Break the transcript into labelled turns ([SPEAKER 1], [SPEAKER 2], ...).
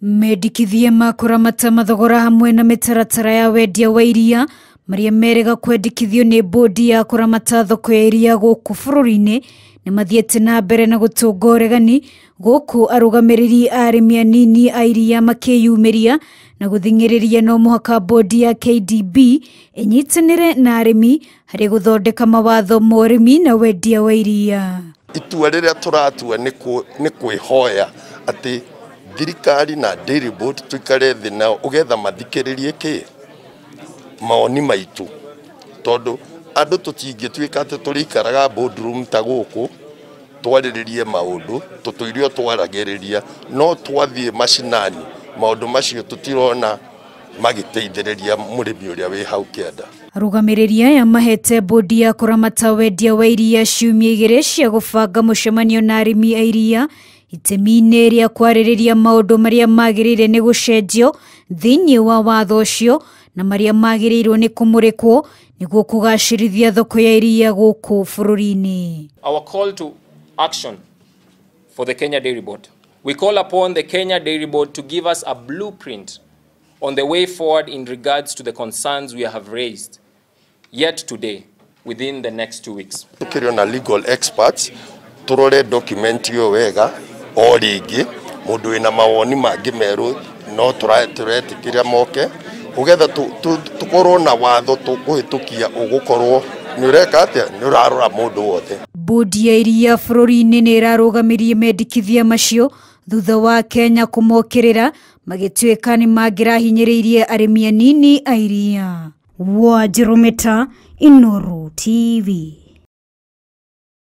[SPEAKER 1] Mendikithie ma kũramata mathogora hamwe na mĩtaratara ya wendia wa iria marĩa merĩga kwendekithio nĩ bodi ya kũramata thoko ya iria gũkũ bũrũri-inĩ nĩ mathiĩte na mbere na gũtũnga ũregani gũkũ arũgamĩrĩri a arĩmi anini a iria makĩyumĩria na gũthing'ĩrĩria no mũhaka bodi ya KDB ĩnyitanĩre na arĩmi harĩ gũthondeka mawatho ma ũrĩmi na wendia wa iria.
[SPEAKER 2] Itua rĩrĩa tũratua nĩ kwĩhoya atĩ thirikari na Dairy Board tuikare thĩ nao ũgetha mathikĩrĩrie kĩ maoni maitũ, tondũ andũ tũtingĩtuĩka atĩ tũrĩikaraga boardroom ta gũkũ twarĩrĩrie maũndũ tũtũire o twaragĩrĩria, no twathiĩ macinani maũndũ macio tũtirona magĩteithĩrĩria mũrĩmi ũrĩa wĩ hau kĩanda.
[SPEAKER 1] Arũgamĩrĩri aya mahete bodi ya kũramata wendia wa iria ciumia igĩrĩ cia gũbanga mũcemanio na arĩmi a iria itemi-inĩ rĩa kwarĩrĩria maũndũ marĩa magĩrĩire nĩ gũcenjio thĩinĩ wa watho ũcio na marĩa magĩrĩirwo nĩ kũmũrĩkwo nĩguo kũgacĩrithia thoko ya iria gũkũ bũrũri-inĩ.
[SPEAKER 3] Our call to action for the Kenya Dairy Board. We call upon the Kenya Dairy Board to give us a blueprint on the way forward in regards to the concerns we have raised yet today within the next 2 weeks.
[SPEAKER 2] Tukĩrĩ na legal experts turore document ĩyo wega o rĩngĩ mũndũ wĩna mawoni mangĩ merũ no tũretĩkĩria moke ũgetha tũkorwo na watho tũkũhĩtũkia ũgũkorwo nĩ ũreka atĩa nĩ ũrarora mũndũ wothe.
[SPEAKER 1] Bodi ya iria bũrũri-inĩ nĩ ĩrarũgamirie mendikithia macio thutha wa Kenya kũmokĩrĩra magĩtuĩka nĩ mangĩrahinyĩrĩirie arĩmi anini a iria. Wanjirũ Mĩta, Inooro TV.